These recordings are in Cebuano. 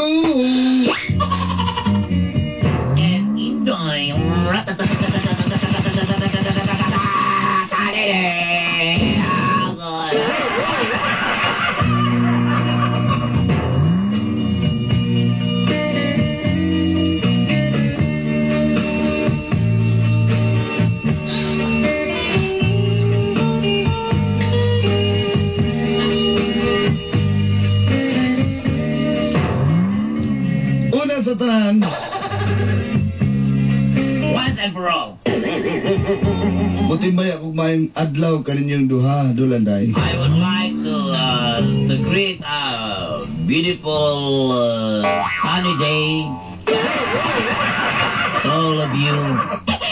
ko. And Indoy. Una sa tanan, Once and for all, mutimbay ako maayong adlaw kaninyong duha, Dulanday. I would like to greet a beautiful sunny day to all of you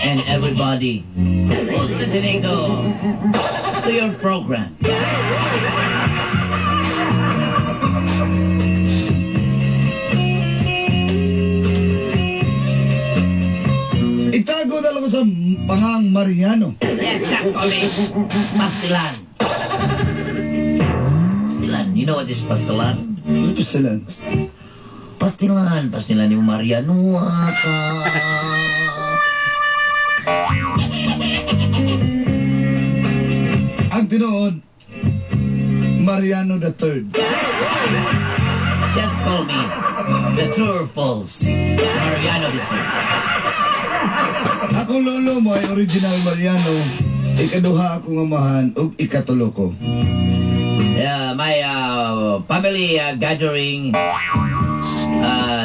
and everybody who's listening to your program. Itago na lang ko sa pangang Mariano. Yes, just call me Pastilan. Pastilan. You know what is pastilan? Ito sila. Pastilan. Pastilan yung Mariano ka. Ang tinuod, Mariano the Third. Just call me the true or false Mariano the Third. Akong lolo mo ay original Mariano. Ikaduha akong amahan ug ikatulo ko. Yeah, my family gathering,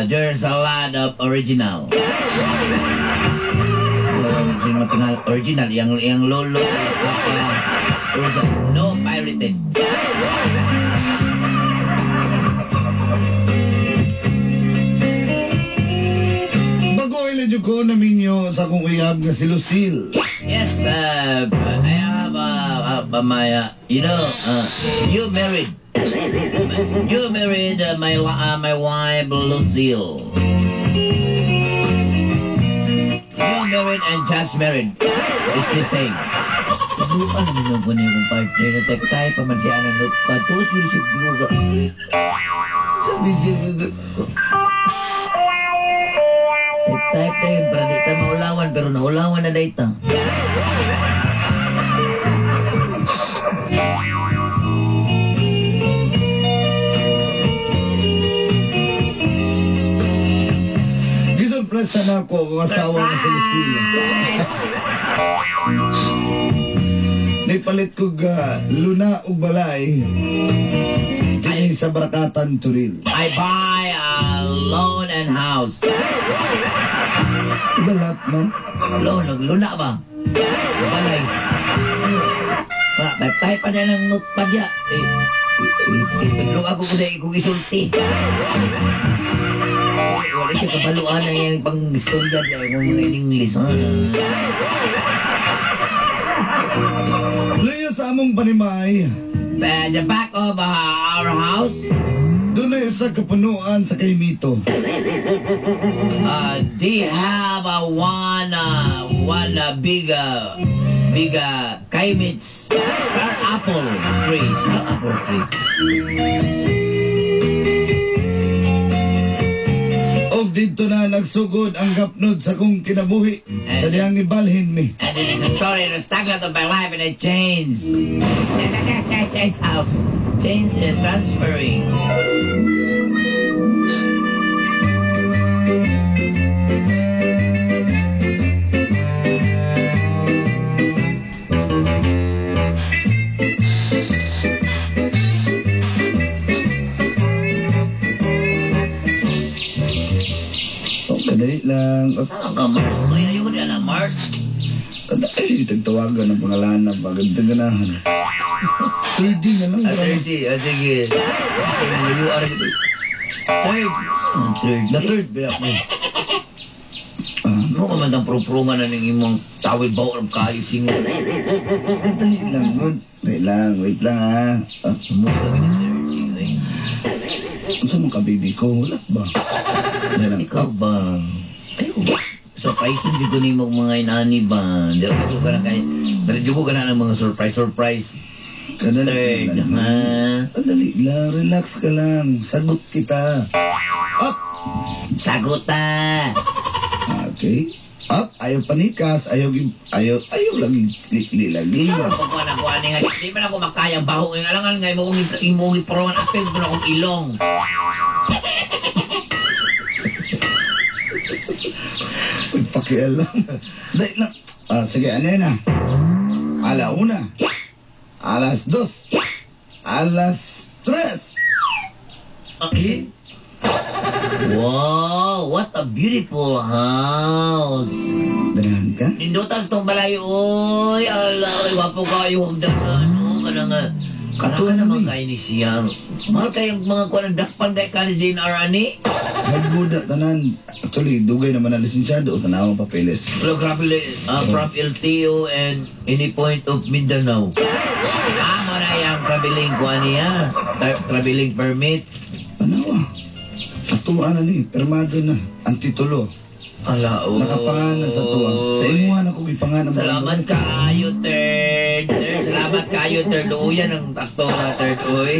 there's a lot of original. Sing matingal original yang lolo papa original, no pirated. Bago ilan ko naminyo sa akong uyab nga si Lucille. Yes, I have my you married. You married my wife Lucille. You married and just married. It's the same. Ano naman yung kunin kong partner na type pa man siya ng notepad. Tapos yung siguro ka. Sabi siya, type na yun para di ta maulawan pero naulawan na dayta. Gisurpresa na ako akong asawa nga si Lucille. Nipalit ko ga luna ug balay dinhi sa Barakatan, Toril. I buy a loan and house. Balat man. Loan, nagluna ba? Balay. Wala, type pa na ng notepad ya. Eh, eh, ako ko sa ikong isulti. Wala siya kabaluan na yung pang-istorya niya, yung mga in English. Ha? Luyo sa among panimay, The back of our house, doon ay usa ka punuan sa Kaymito. They have one big kaimits star apple tree. Star apple tree. Og dito na nagsugod ang gapnod sa kong kinabuhi sa diyang nibalhin mi. And it is a story the stagnant of my life and it changed. Change house. Change is transferring. Okay, lang. Saan ka, Mars? Ay, ayaw ko na na, Mars. Ay, tagtawagan ang pangalan ng pagandang ganahan. 30 na lang. Ah, 30. Ah, sige. You are third. Third. The third, ba ako? Ah, Ano ka man ang prupurungan na ng imong tawid baw ang kayo singo. Dali lang. Wait lang, wait lang ha. Ah, Mo ka ganyan 30. Ay. Unsa man ka baby ko? Wala ba? Dali lang. Ikaw ba? Ayaw. Surprise jud ko nimo mga inani ba? Di ko ka na kay Dali ko ka na ng mga surprise surprise. Kadali Third, lang. ha? Dali lang, relax ka lang. Sagot kita. Up. Saguta. Okay. Up, ayaw panikas, ayaw ayaw ayaw lagi li, lagi. Sure, pagkuhan ang kuhan nga. Di man ako makayang baho. Nga alangan nga, imong ipurongan apil ko na akong ilong. Uy, pakialam. Dahil na. Ah, sige, ano na? 1:00. 2:00. 3:00. Okay. Wow, what a beautiful house. Danahan ka? Nindutas tong balay, oy. Ala, oy, wapo kayo. Huwag dagan, oh. Kanang, Katuan katuan naman na, kayo ni siyang. Mahal kayong mga kuwan ng dakpan kay kanis din, Arani. Hagbuda, tanan. Actually, dugay naman na lisensyado. Tanawang papeles. Pero grabe, from LTO and any point of Mindanao. Ah, mo na yung traveling kuwan niya. Traveling permit. Tanawa. Atuan na ni, permado na. Ang titulo. Ala, oy. Nakapangalan sa tuwa. Sa imuha na ko gipangalan. Salamat kaayo, third. Third, salamat kaayo, third. Luuyan ang takto nga, third, oy.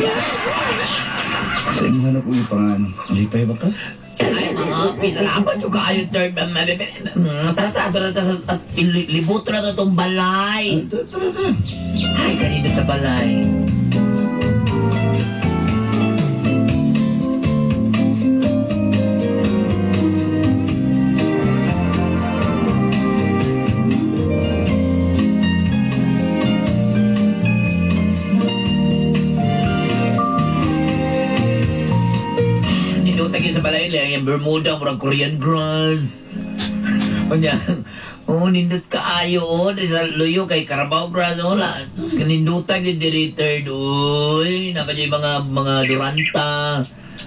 Sa imuha na ko gipangalan. Lipay ba ka? Ay, mga happy. Salamat yung kaayo, third. Tara, tara, tara, tara, at libuto na to itong balay. Tara, tara, tara. Ay, kanina sa balay. Nindutag yun sa balay nila, yung Bermuda, murag Korean grass. Unya, oh, nindot kaayo, oh, di sa luyo kay Carabao grass, oh, la. Nindutag yun diri third, uy, napa dyan mga duranta.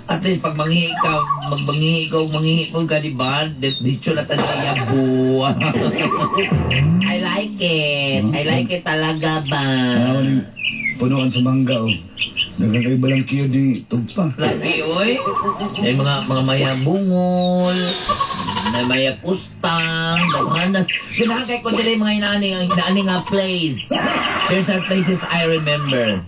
At least pag manghihi ka, magmanghihi ka, manghihi mo ka, di ba? Dito na tayo yabo. I like it. I like it talaga ba? Tanawa ni punuan sa mangga, oh. Daghang kay balang kiyo di tugpa. Lagi, oy. May mga maya bungol, may maya kustang, daghan na. Ganahan kay ko diri mga inaani, ang inaani nga place. There's are places I remember.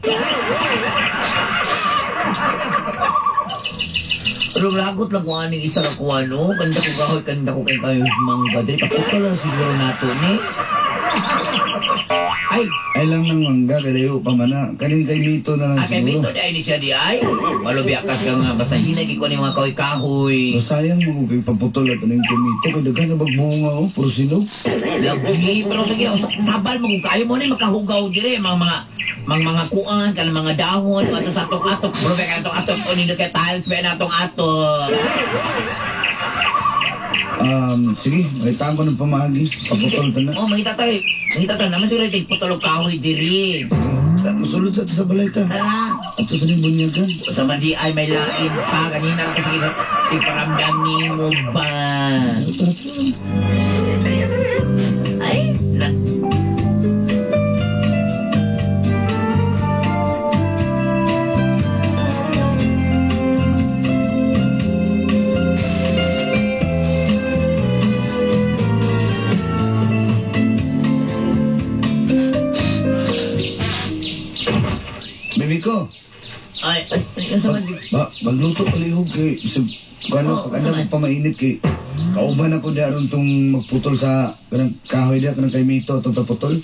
Pero lagot lang kung aning isa ka kuha, no? Ganda ko kahoy, ganda ko kay kayo mangga. Diri, paputol lang siguro nato, ni. Ay! Ay lang ng mangga, kay layo pa man na. Kanin kay Mito na lang Kay siguro. Mito di ay ni siya di ay. Malubiakas ka nga, basta hinay ko ni mga kahoy-kahoy. Pero sayang mo kay paputol at anong kay Mito. Kay daghan na bagbunga, oh, puro sinog. Lagi, pero sige, sabal mo kung kayo mo ni makahugaw dire, mga kuan, kanang mga dahon, mga sa atok-atok, bro, kay atok-atok, o nindot kay tiles, ba na atong-atok. Sige, may ko ng pamagi. Paputol ta na. Oh, mangita tayo. Mangita tayo. Naman siguro ito, putol og kahoy diri. Musulod sa balay ta. Tara. At sa ning bunyagan. Sa man di ay may lain pa. Kanina kasi si paramdam ni mo ba? Tara, tara. Ay, na. Baby ko. Ay, ay, ay, sa man Magluto palihog kay sa kano Oh, pag ko pamainit kay kauban ako di aron tong magputol sa kanang kahoy diha kanang kay Mito tong paputol.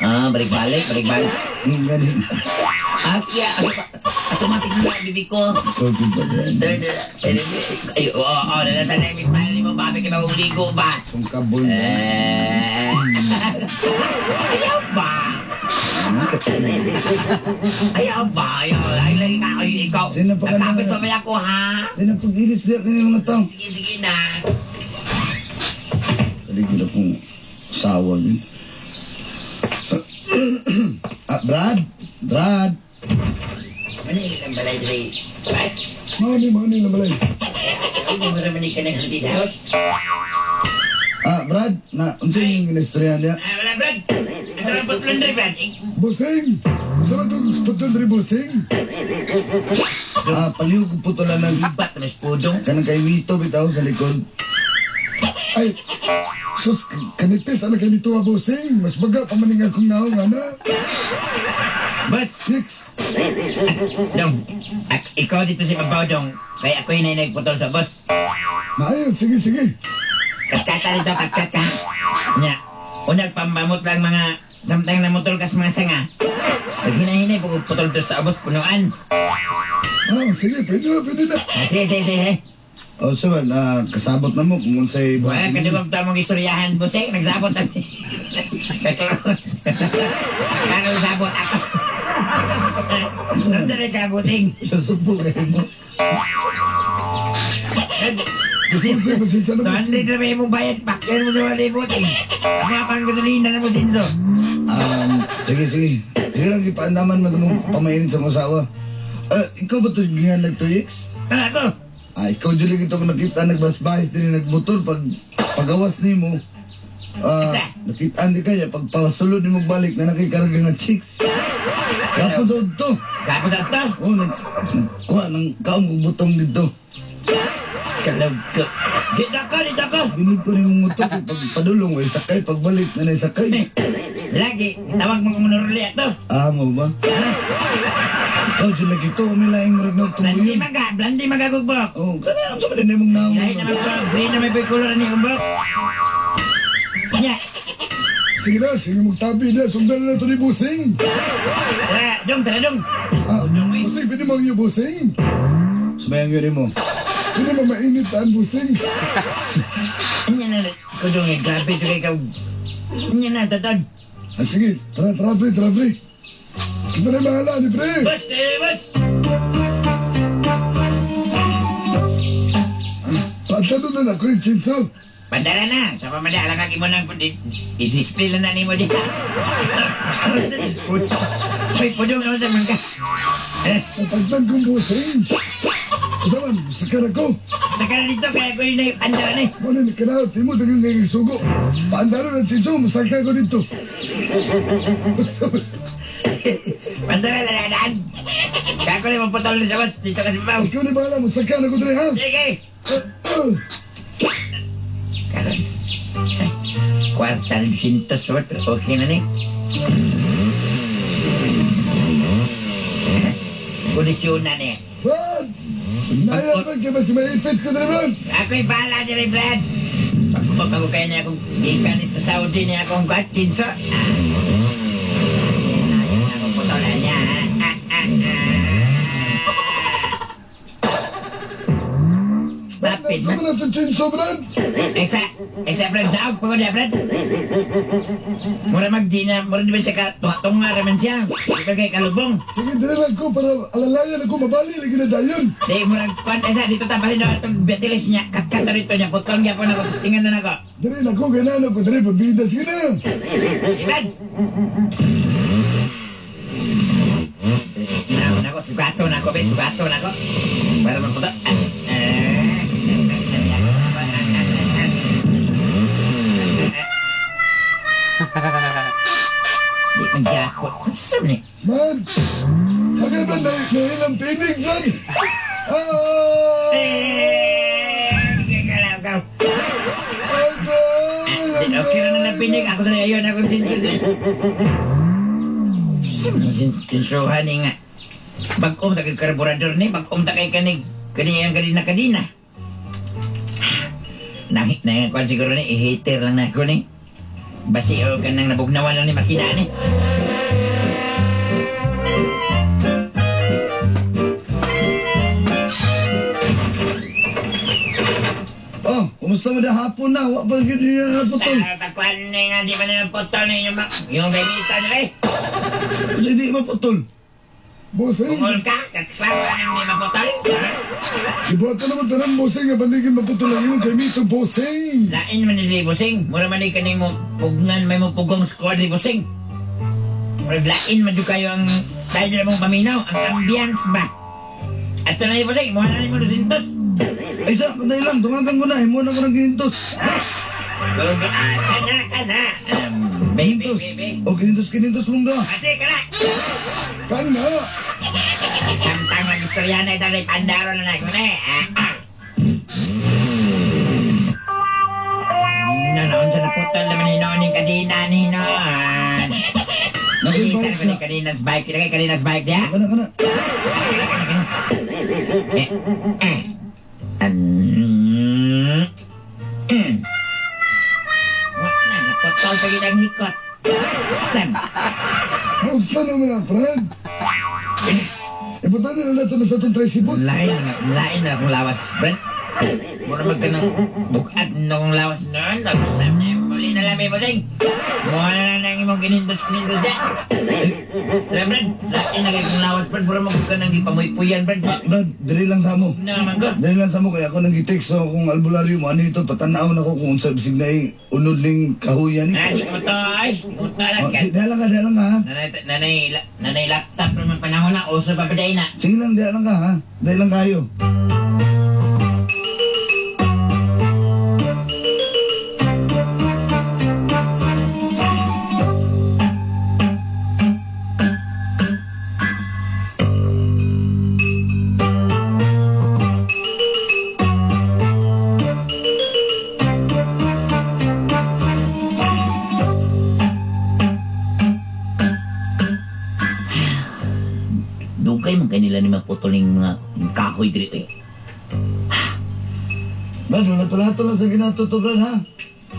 Ah, balik-balik, balik-balik. Gani. Ah, sige, automatic na, bibi ko. Third, ay, oo, oo, nasa na yung style ni mo, babi, kay maguligo ba? Kung kabol. Eh, ayaw ba? Ayaw ba? Ayaw, ay, ay, ay, ikaw. Sino pa ka Natapos na- mamaya ko, ha? Sino pag-ilis diha kani mga tao? Sige, sige na. Kaligid akong sawa yun. Ah, Brad! Brad! Ano yung ang balay, Dre? Brad? Mani na balay. Ay, mo naman ka ng haunted house? Ah, Brad, na, unsa yung ginistoryahan niya? Ah, wala, Brad. Asa lang putulon, Dre, Brad? Eh, Busing! Unsa man itong putol diri, busing? Ah, palihog ko putulan ng Apat na mas pudong. kanang kay Mito bitaw sa likod. Ay, sus, kanipis, ano kay Mito, ah, busing? Mas baga pa maning akong naong, ana. Boss, Six. dong, ikaw dito si Babaw, dong. Kaya ako yung nagputol sa boss. Maayo, sige, sige. Katkata dito, katkata. Nya, unag pambamot lang mga samtang namutol kas mga sanga. Pag hinahinay, putol to sa ubos, punuan. Ah, sige, pwede na, pwede na. Ah, sige, sige, sige. O sa ba, kasabot na mo kung unsay Wala, buhaton ninyo. kadugog ta mong istoryahan, boss eh. Nagsabot kami. Kano sabot ako. Ano na ka, busing? Sa subo kayo mo. Bossing, pasensya na, bossing. 200 na may imong bayad. Pakyan mo sa wala, busing. Ang mga pang gasolina na mo, Sinso. Sige, sige. Sige lang, ipaandaman mo mong pamainit sa asawa. Ah, ikaw ba ito gingan nagtuyix? Ano ako? Ah, ikaw dyan ito kung nakita nagbasbahis din nagmotor pag pagawas ni mo. Ah, Isa. nakita di kaya pag pasulod ni mo balik na nakikarga nga chicks. Kapos doon to. Kapos ato. Oh, nagkuha ng kaong kong butong dito. Kalog ko. Dito ko, dito ko. Binig ko rin mong motor kay pag padulong ay sakay pagbalik na sakay. Eh, lagi, tawag mo kong nuruli ato. Ah, mo ba? Ikaw dyan lagi to, umilaing murag na Blandi tumuyon. maga, blandi magagugbok. Oh, kana ang sa man mong naong. Lahi naman ko, green na may color ni umbok. Nya, Sige na, sige magtabi na. Sundan na ito ni Busing. tara, dong, tara dong. Ah, Busing, pwede mo ang Busing. Sumayang yun mo. Pwede mo mainit ang Busing. Nya na, kudong eh, grabe ito kay ikaw. Nya na, tatod. Ah, sige, tara, tara, pre, tara, pre. Kita na bahala ni pre. Boss, eh, boss. Patano na ako yung chinso. Pandara na, sa pamada, alakag mo nang i-display lang na nimo di. Uy, pudong naman sa mangka. Eh, Natagtan kong Busing. Usaman, sakar ako. saka na dito, kaya ko yun na yung pandara na eh. Muna ni Kanao, timo, dagang ngayong sugo. Paandaro ng chinso, masakta ko dito. Pandara na dadaan. Kaya ko na maputol na sa boss, dito ka sa babaw. Ikaw ni bahala, masakta na ko dre, ha? Sige. Ah, ah. Karon. Ay, kwarta ng sintos, what? Okay na ni. Kondisyon na ni. Brad! Naya ba, kaya ba si maipit ko dre, Brad? Ako'y bahala diri, Brad. Pagpapag ko kayo niya akong gikan sa Saudi niya akong kwatin, so. Ah. Yan na, yan na akong putolan niya. Ah, ah, ah. Stop it, Saan man. mo na itong chinso, Brad? Esa, esa, Brad, daog pa ko niya, Brad. Mura magdina, mura di ba siya ka, tunga raman siya. Di ba kay kalubong? Sige, dre lang ko para alalayan ako, mabali lagi na dayon. Di, murag, kwan, esa, dito tabalin na itong batilis niya, katkat na rito niya, putong niya po na ko, testingan na nako. Dre lang ko, ganaan ako, dre, pabida, sige na. Di, Brad! Nako, nako, sugato na ako, be, sugato na ako. Para maputo. Ah, ah, Di man gyakot. Ano ni? Brad! Agad, Brad, nahilang tinig, Brad! Ah! Eh, galaw, gaw. Agay! Okay na na napinig. Ako sa ayun, akong sinso. Sino sinsuhan ni nga? Bagom ta kay karburador ni, bagom ta kay kanig. Kaniyang kanina kanina. Nangit na yan, kwan siguro ni, i-hater lang na ako ni. Basi o kanang nabugnawan lang ni makina ni. Oh, kumusta mo na hapon na? Wa pa gyud niya naputol. Ah, pagkuhan ni nga, di ba na putol ni yung, yung gamitan nila eh. Kasi di maputol. Busing! Bungol ka, kaklaro nang di maputol. Ibuhat ka naman tanang Busing, nga bandigin maputol ang imong kay Mito, Busing! Lain man ni Busing. Mura man ni kaning mo pugnan may mo pugong squad ni Busing. Murag lain man jud kayo ang tayo na mong paminaw, ang ambience ba? Ato na ni Busing, muha na ni mo dusintos. Ay sa, kanay lang, tungagan ko na, imo na ko ng kinintos. Go, go, ah, kana, kana. Baby, Kinintos. baby. O, kinintos, kinintos mong da. Kasi kana. Kana! Samtang mag-istorya na ito ni Pandaro na na ko na eh. Ah, ah. No, no, unsa na putol naman ni Noon yung kadina ni Noon. Nakibayad Kani kaninas bike, kani kaninas bike diha. Kana kana. Eh, eh. An. Mm. Wa na, napotol pa gid ang likot. Sam. Unsa naman ang Brad? Ibutan na nato na sa itong tricycle. Lain na akong lawas, Brad. Mura mag ka ng bukat na akong lawas noon. Nagsam na yung muli na lamay mo, Ding. Mura na lang ang imong ginindos-ginindos niya. Tara, Brad. Lain na kayong lawas, Brad. Mura mag ka ng gipamuypuyan, Brad. Brad, diri lang sa mo. Na naman ko. Diri lang sa mo kay ako nang gi-text so kung albularyo mo ano ito patanaw na ko kung unsa bisig na unod ning kahuyan ni. Ah, di ko to, ay. Di ko to, Oh, lang. di lang ka, di lang ka ha. Nanay, laptop naman panahon na. Uso pa pa na. Sige lang, di lang ka ha. Di lang kayo. Dugay man kanila ni maputuling mga kahoy diri eh. Brad, wala to lang sa ginatuto, Brad ha.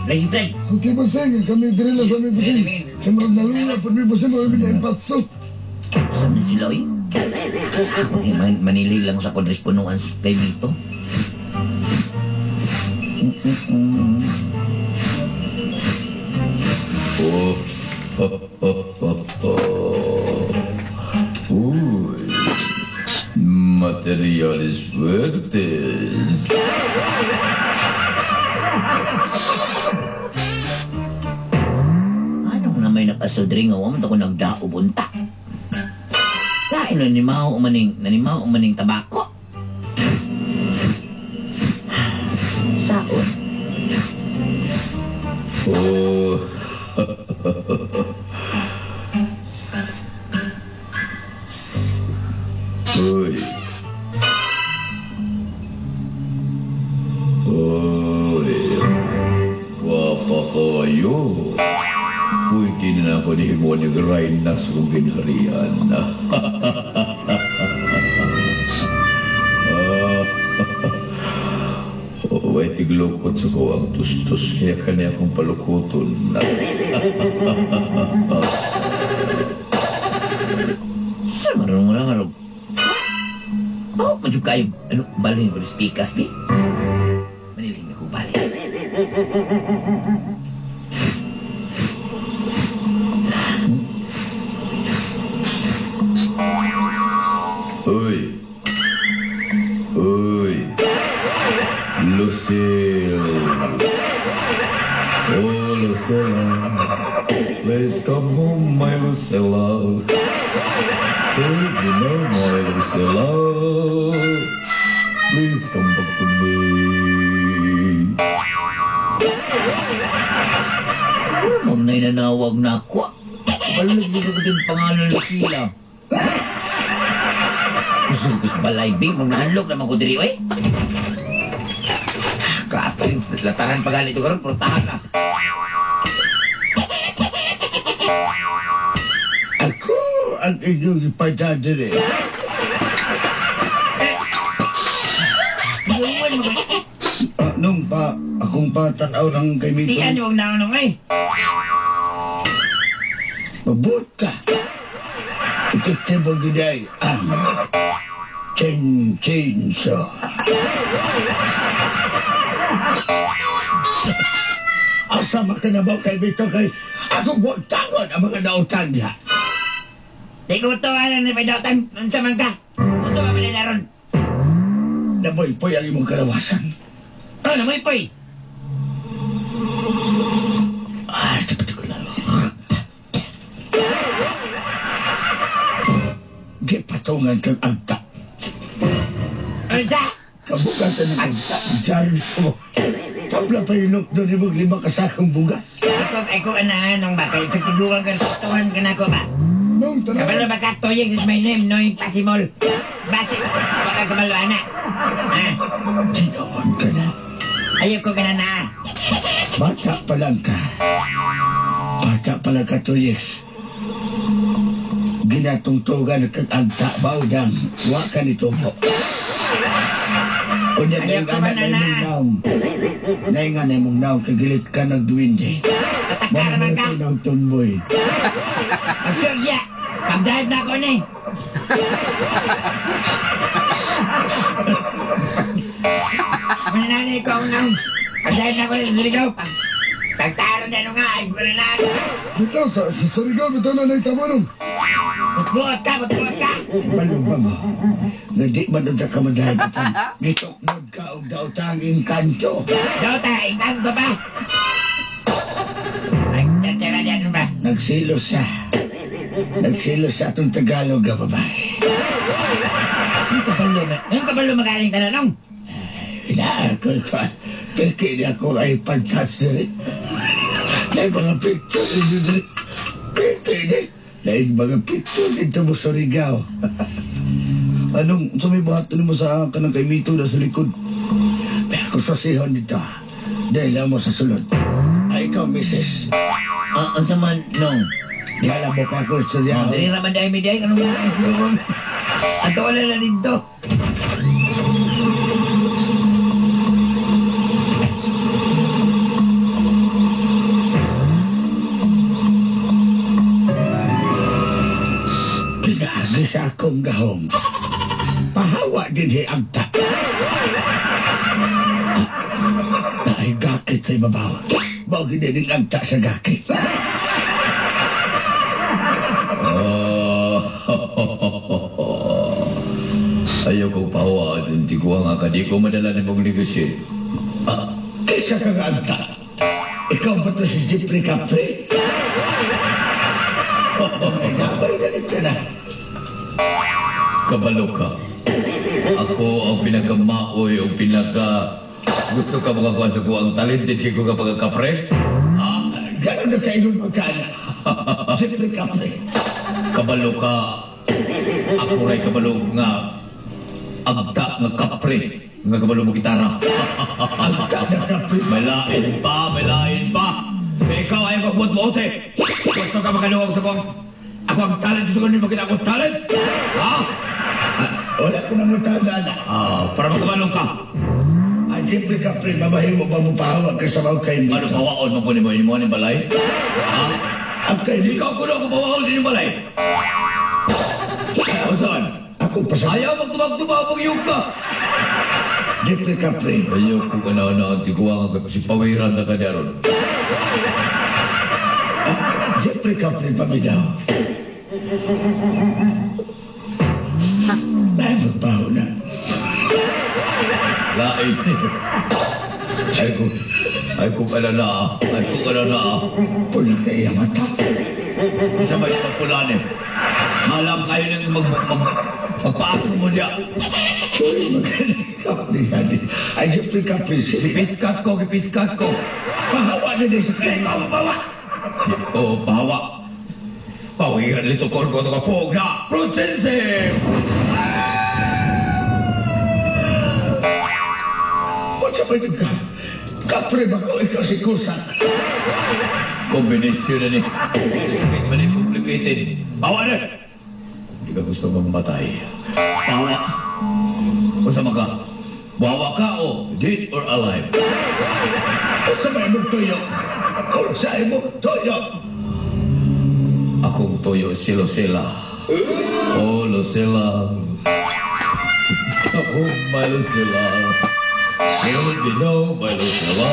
Lagi, Brad. Okay, bossing. Kami diri lang sa aming bossing. Siyempre nalula po mi bossing. Mga na impatso. Saan na sila eh? Okay, manili lang sa kodres punuan kay Mito. Oh, oh, oh, oh, oh. Uy, materiales fuertes. Ano na may nakasudri nga wa man ako nagdaobunta. Lain na nanimaho maning tabako. Saon? Oh. Uy. Uy. Gwapa kayo. Pwede na ako ni Himo ni Grind na sa kong ginharian. Oh, ay tiglukot sa ko ang tustos kaya kanya akong palukuton. Sa marunong lang arog. Oh, medyo kayo, ano, balhin ko speakers, bi? Maniling ako balhin. Uy. Uy. Lucille. Oh, Lucilla. Please come home, my Lucilla. Hey, you know my Lucilla. Please come back to me. Ano na inanawag na ako? Balik sa sagot yung pangalan Lucilla. Kusog ko sa balay, bi. Magnahanlog naman ko diri, oy. Grabe, lataran pa ganito karon, portahan na. Ako ang inyong ipadadiri. Nung pa, akong patanaw ng kay Mito. Tiyan yung naunong ay. Mabut ka. Detective giday ang Chen Chainsaw. Asa makinabang kay Mito kay ako butangon ang mga nautan niya. Di ko to, ano ni Paidotan? Unsa man ka? Unsa man pala naron? Naboy-poy ang imong kalawasan. Oh, namoy-poy. Ah, dapat ko lalo. Gipatungan kang agta. Unsa? Kabugatan ng agta. Jarvis mo. Tabla pa yung doon imong 5 kasakong bugas. Ako anahan ba? Kay sa tiguan ka, tuhan ka na ko ba? Nung tanaw. Kabalo ba ka? Toyeng is my name, no impossible. Basi, baka kabalo, ana. Ha? Tinoon ka na. Ayoko ka na na. Bata pa lang ka. Bata pa lang ka, Toyes. Ginatungtugan kag agta bawdang. Wa ka ni tubo. Unya Ayaw na ka man, na imong ana. naong. Nainga na imong naong kagilit ka ng duwinde. Pataka naman ka. ng tumboy. Pag-sure siya. Pag-drive na ako ni. Mananay ko ang naong. Pag-drive na ako ni sa Surigao. Pagtaro na nga, ay gula na. Bitaw, sa Surigao, bitaw na nahitabo nung. Putbuot ka, putbuot ka. Kabalo ba mo? Nga di man unta ka madahay pa. Gitukmod ka og daotang engkanto. Dota, engkanto ba? Ay, tsara dyan ba? Nagsilos siya. Nagsilos sa atong Tagalog nga babae. Anong kabalo na? Anong kabalo magaling talanong? Ina ako pa. Piki niya ako ay pagtas diri. Dahil mga picture dito diri. Piki ni. Dahil mga picture dito mo Surigao. Anong, sa may buhat mo sa kanang kay Mito na sa likod? May ako sosihon dito. Dahil lang mo sa sulod. Ay, ikaw, misis. Ah, ang sama nung. Di alam mo pa ako estudyante. Dali raman dahil may dahil. Anong mga islugon? At wala na dito. Pinaagi sa akong gahom. Pahawa din hi agta. Ay, gakit sa ibabaw. Mao gini din agta sa gakit. Ah, Ayaw kong pahawa at hindi ko nga kadi ko madala ni mong negosyo. Ah, kaysa ka nga agta. Ikaw ba to si Jeffrey Capri? Ay, nabay na dito na. Kabalo ka. Ako ang pinagkamaoy o pinaka... Gusto ka makakuha sa ko ang talented kay ko kapag kapre? Ah, ganun na kayo magkana. Jeffrey Capri. Kabalo ka. Ako ray kabalo nga agta nga kapre nga kabalo mo gitara. Agta na kapre. May lain pa, may lain pa. Ikaw ay magbuot mo ote. Gusto ka makaluwag sa kong ako ang talent gusto ko nimo kita akong talent. Ha? Ah, wala ko nang matanda na. Ah, para makabalong ka. Ah, Jeffrey Capri, mabahimo ba mo pahawag ka sa mga kay Ano pawaon mo ko nimo imo ni balay? Ha? Ang kay Ikaw ko na ako pawaon sa inyong balay. O saan? Ako pa sa Ayaw magtubag-tubag pag iyong ka. Jeffrey Capri. Ayaw ko ka na na tiguan ka si pawiran na ka daron. Jeffrey Capri paminaw. Ay, magbaho na. Lain. Ay ko ka na na. Ay ko ka na na. Pula kay iya mata. Isa ba yung pagpulan eh? Malam kayo nang magpaaso mo niya. Sorry, magaling Capri. Ay, Jeffrey Capri. Gipiskat ko, gipiskat ko. Pahawa na din sa kanya. Ikaw mabawa. Oo, pahawa. Pawiran lito ko ko ka pog na. Prudsense! What's up ito ka? Capri ba ko? Ikaw si Kusak. Combination na ni. Sasakit man ni complicated. Pahawa na! Hindi ka gusto mamatay. Pahawa. Usama ka. Bawa ka o dead or alive. Unsa may imong tuyo? Unsa imong tuyo? Akong tuyo si Lucila. Oh, Lucila. Oh, my Lucila. You know, my Lucila.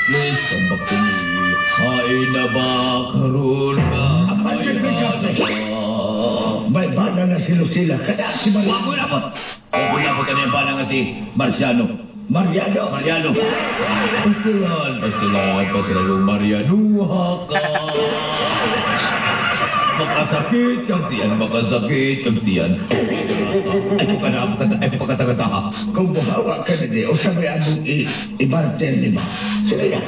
Please come back to me. Ay na ba karoon ka? Apan, Jeffrey Capri. May bana na si Lucila. Kada si Maria. Wag mo na po. Wag mo na po kaniyang bana nga si Marciano. Mariano. Mariano. Pastilan, pastilan, pastilan, Marianuha ka. Makasakit kang tiyan, makasakit kang tiyan. Ay, ko ka na, ay, pagkatagata. Kung buhawa ka na di, o sa may among i-barter ni mo. Sige na.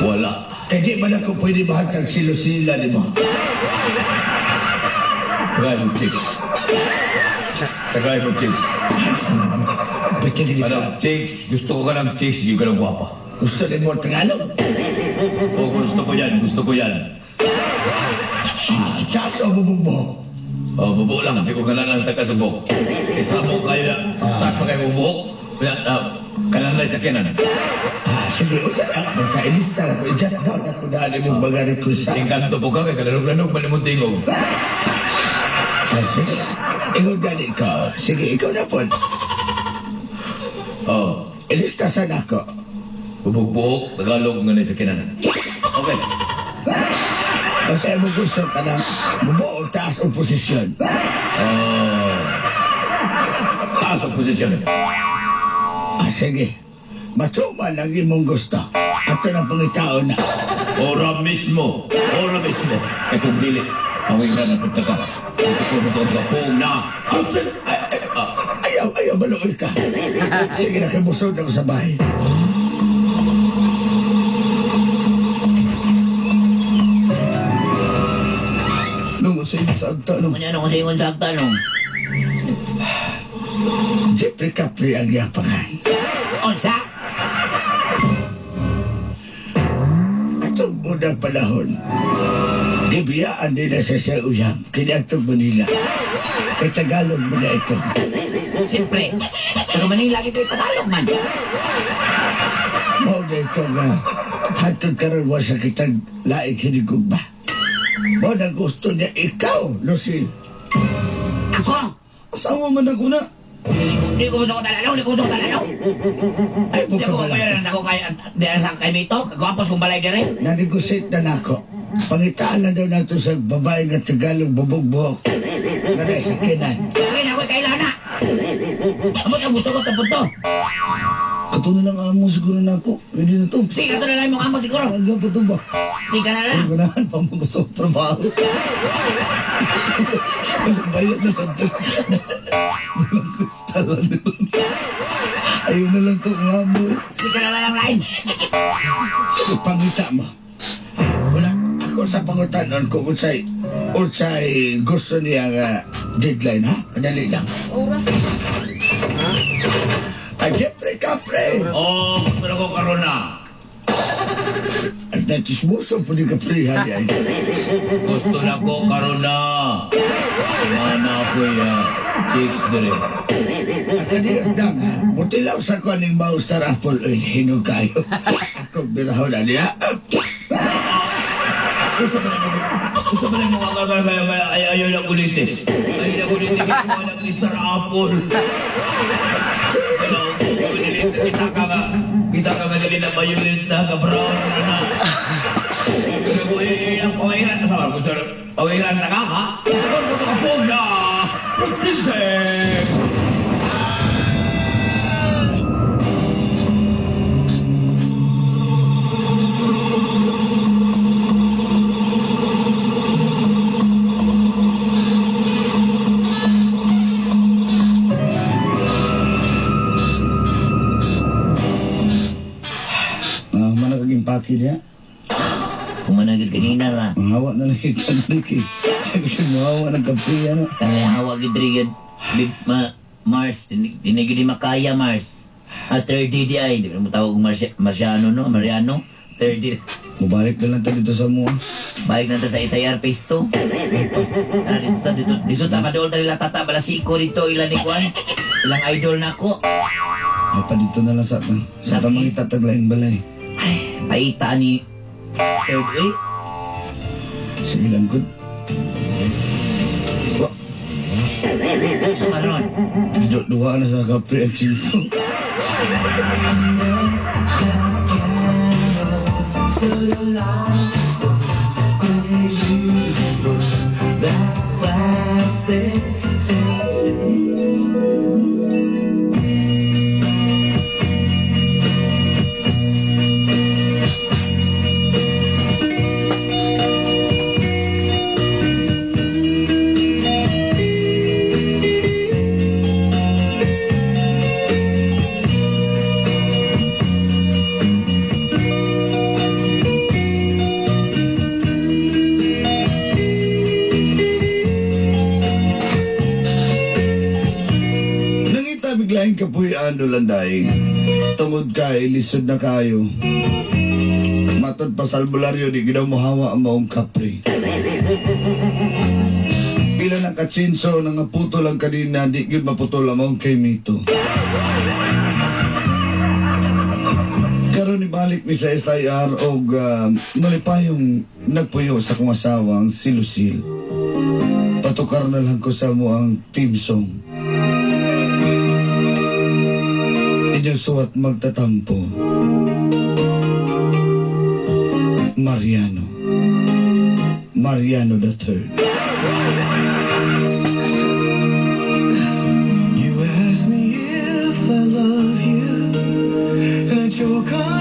Wala. Kaya di man ako pwede mahatag si Lucila ni mo. Tagay mo chicks. Tagay mo chicks. Ay, salamat. Pwede din Ano, chicks? Gusto ko ka ng chicks, hindi ka ng gwapa. Gusto ni mo Tagalog? O, gusto ko yan, gusto ko yan. Ah, Taas o bubog-buhok? Oh, bubuo lang. Di ko kanan ang taga-subok. Isa mo kayo na. Taas pa kayo bubuhok. Kanan na sa kinan. Ah, sige, usa ka. Basta ilista na ko. I-jot down ako dahil imong mga request. Engkanto po ka kay kalanog-lanog man imong tingog. Ah, sige. Ingon gani ka. Sige, ikaw na po. Oh, Ilista sa nako. bubog-buhok, Tagalog nga na sa kinan. Okay. Basta imong gusto ka na bubuo taas o posisyon. Oh. Taas ang posisyon. Ah, sige. Matuman ang imong gusto. Ato na pangitaon na. Ora mismo. Ora mismo. Eh kung dili, away na na punta ka. Kung ko ka pong na. Ah, sige. Ay, ay, ayaw, ayaw, maluoy ka. Sige na, kay busog ako sa bahay. Nung sa inyo sa agta nung. Ano ano kung sa ingon sa agta nung? Jeffrey Capri ang yapangan. Unsa? Atong unang panahon, gibiyaan nila sa siya uyam, kini atong Manila. Kay Tagalog mo na ito. Siyempre. Taga Manila lagi kayo Tagalog man. Mao na ito nga, hantod karon wa sa kitang laing hinigugma. Mao na gusto niya ikaw, Lucille. Ako! Asawa man ako na. Di ko gusto ko talanaw, di ko gusto ko talanaw. Ay mo Di ka ko bala. kaya ako kay di sa kay Mito, gwapos kong balay dire. Nanegosate na nako. Pangitaan lang daw nato sa babae nga Tagalog bubog-buhok. Nga na sa kinan. Sige na ako kailan na. Amot ang gusto ko tapos to. Kato na lang amo siguro na ako. Pwede na to. Sige ka to na lang imong amo siguro. Hanggang pa to ba? Sige ka na lang. Ay, ganahan pa mo ko sa trabaho. Bayad na sa Walang kristal lang doon. Ayaw na lang to ang amo eh. Sige ka na lang lain. Sige, pangita mo. Wala. Ako sa pangutanon kung unsay unsay gusto niya nga deadline, ha? Kadali lang. Oras. Ay, Jeffrey Capri! Oh, gusto na ko karon na. At natismoso po ni Capri, ha? Ay. Gusto na ko karon na. Mana ko ya chicks dire. At kaniyang dang, ha? Mutilaw sa ko aning mouse star apple oil. Hinog kayo. Ako birahon na niya. Gusto ko na mo. Gusto ko na mo kaya ay ayaw na kulitin. Ayaw na kulitin kaya mo na Mr. Apple. Kita ka nga dili na violet na ka brown ano na. Pero ko eh ang pawiran na sa ko sir. Pawiran na ka ha? Ko ka po na. Protect. Ah, manakaging paki niya. Kumanagid kanina ra. Mahawa na lang yung kanrik eh. Sabi ko, mahawa ng kape ano. Kaya hawa gid ri ma Mars dili gid makaya Mars. Ah, third DDI, di mo tawag Marciano no, Mariano. Third D. Mubalik na lang tayo dito sa mua. Balik na ta sa SIR phase 2. Ah, dito ta dito dito ta padol ta nila tata balasiko dito ilan ni Kwan. Ilang idol nako. Ay, pa dito na lang sa sa tamang itataglaing balay. Ay, paita ni third A. Sige lang, good. Wa, Sa karon. dito duha na sa kape at chinso. Nangita biglaing kapuy-an landay. Tungod kay lisod na kayo. Matod pa sa albularyo di ginaw mohawa ang maong kapre. Pila na ka-chainsaw nga putol ang kadena, di gyud maputol among kay Mito. Karon ibalik mi sa SIR og malipayong nagpuyo sa akong asawa ang si Lucille. Patukar na lang ko sa mo ang team song. Inyong suwat magtatampo. Mariano. Mariano the Third. You ask me if I love you, and I joke on